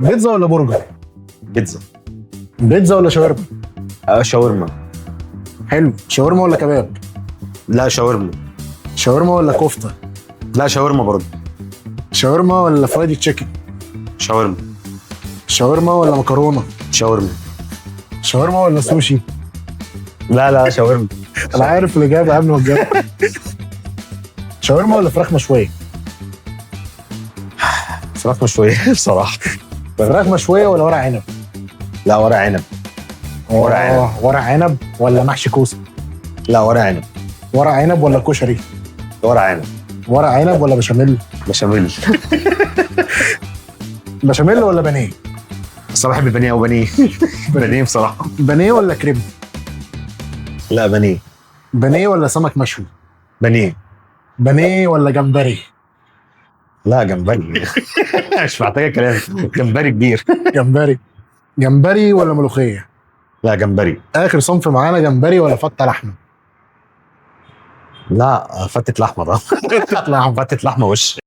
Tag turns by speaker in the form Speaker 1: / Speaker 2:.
Speaker 1: بيتزا ولا برجر؟
Speaker 2: بيتزا.
Speaker 1: بيتزا ولا شاورما؟
Speaker 2: آه، شاورما.
Speaker 1: حلو. شاورما ولا كباب؟
Speaker 2: لا، شاورما.
Speaker 1: شاورما ولا كفته؟
Speaker 2: لا، شاورما برضه.
Speaker 1: شاورما ولا fried chicken؟
Speaker 2: شاورما.
Speaker 1: شاورما ولا مكرونه؟
Speaker 2: شاورما.
Speaker 1: شاورما ولا سوشي؟
Speaker 2: لا لا، شاورما.
Speaker 1: انا عارف الاجابة قبل ما تجاوب. شاورما ولا فراخ مشويه؟
Speaker 2: فراخ مشوية بصراحه.
Speaker 1: فراخ مشوية ولا ورق عنب؟
Speaker 2: لا، ورق عنب. ورق عنب.
Speaker 1: ورق عنب ولا محشي كوسه؟
Speaker 2: لا، ورق عنب.
Speaker 1: ورق عنب ولا كشري؟
Speaker 2: ورق عنب.
Speaker 1: ورق عنب ولا بشاميل؟
Speaker 2: بشاميل.
Speaker 1: بشاميل ولا بانيه؟
Speaker 2: بس انا بحب البانيه او بانيه، بانيه بصراحه.
Speaker 1: بانيه ولا كريب؟
Speaker 2: لا، بانيه.
Speaker 1: بانيه ولا سمك مشوي؟
Speaker 2: بانيه.
Speaker 1: بانيه ولا جمبري؟
Speaker 2: لا، جمبري، مش محتاجه كلام، جمبري كبير.
Speaker 1: جمبري. جمبري ولا ملوخيه؟
Speaker 2: لا، جمبري.
Speaker 1: اخر صنف معانا، جمبري ولا فته لحمه؟
Speaker 2: لا، فتة لحمه ده.
Speaker 1: فتة لحمه.
Speaker 2: فتة لحمه وش.